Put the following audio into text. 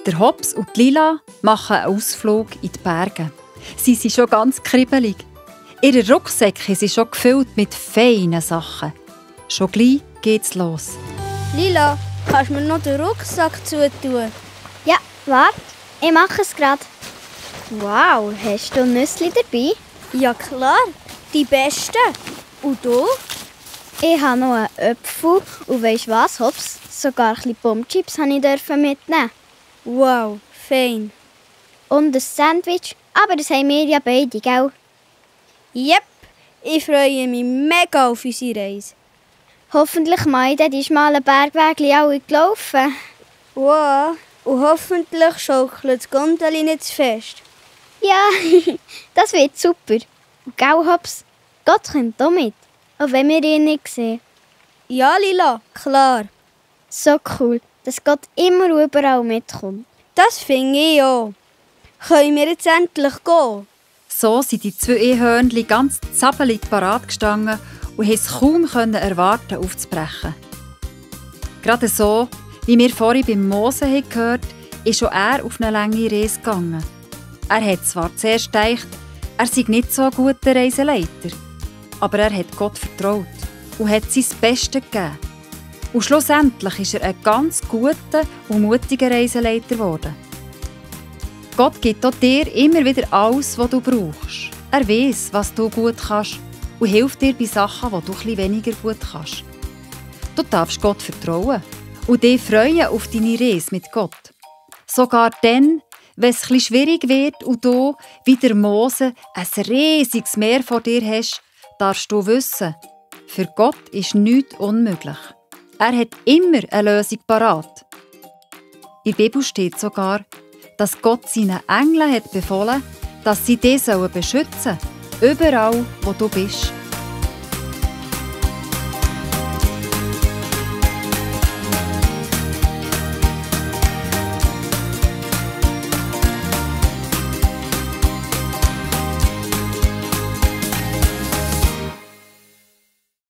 Der Hops und die Lila machen einen Ausflug in die Berge. Sie sind schon ganz kribbelig. Ihre Rucksäcke sind schon gefüllt mit feinen Sachen. Schon gleich geht's los. Lila, kannst du mir noch den Rucksack zutun? Ja, warte, ich mache es gerade. Wow, hast du Nüsse dabei? Ja klar, die besten. Und du? Ich habe noch einen Apfel und weisst was, Hops? Sogar ein bisschen Pommes-Chips durfte ich mitnehmen. Wow, fein. Und ein Sandwich, aber das haben wir ja beide, gell? Jep, ich freue mich mega auf unsere Reise. Hoffentlich mal die schmalen Bergwege alle gelaufen. Wow, und hoffentlich schaukelt das Gondeli nicht zu fest. Ja, das wird super. Und gell, Hops? Gott kommt auch mit, auch wenn wir ihn nicht sehen. Ja, Lila, klar. So cool, dass Gott immer und überall mitkommt. Das finde ich auch. Können wir jetzt endlich gehen? So sind die 2 Ehhörnchen ganz zappelig parat gestanden und konnten es kaum erwarten, aufzubrechen. Gerade so, wie wir vorhin beim Mosen gehört haben, ist auch er auf eine lange Reise gegangen. Er hat zwar zuerst gedacht, er sei nicht so ein guter Reiseleiter, aber er hat Gott vertraut und hat sein Bestes gegeben. Und schlussendlich ist er ein ganz guter und mutiger Reiseleiter geworden. Gott gibt auch dir immer wieder alles, was du brauchst. Er weiss, was du gut kannst und hilft dir bei Sachen, die du etwas weniger gut kannst. Du darfst Gott vertrauen und dich freuen auf deine Reise mit Gott. Sogar dann, wenn es etwas schwierig wird und du, wie der Mose, ein riesiges Meer vor dir hast, darfst du wissen, für Gott ist nichts unmöglich. Er hat immer eine Lösung parat. In der Bibel steht sogar, dass Gott seinen Engeln hat befohlen, dass sie dich beschützen sollen, überall, wo du bist.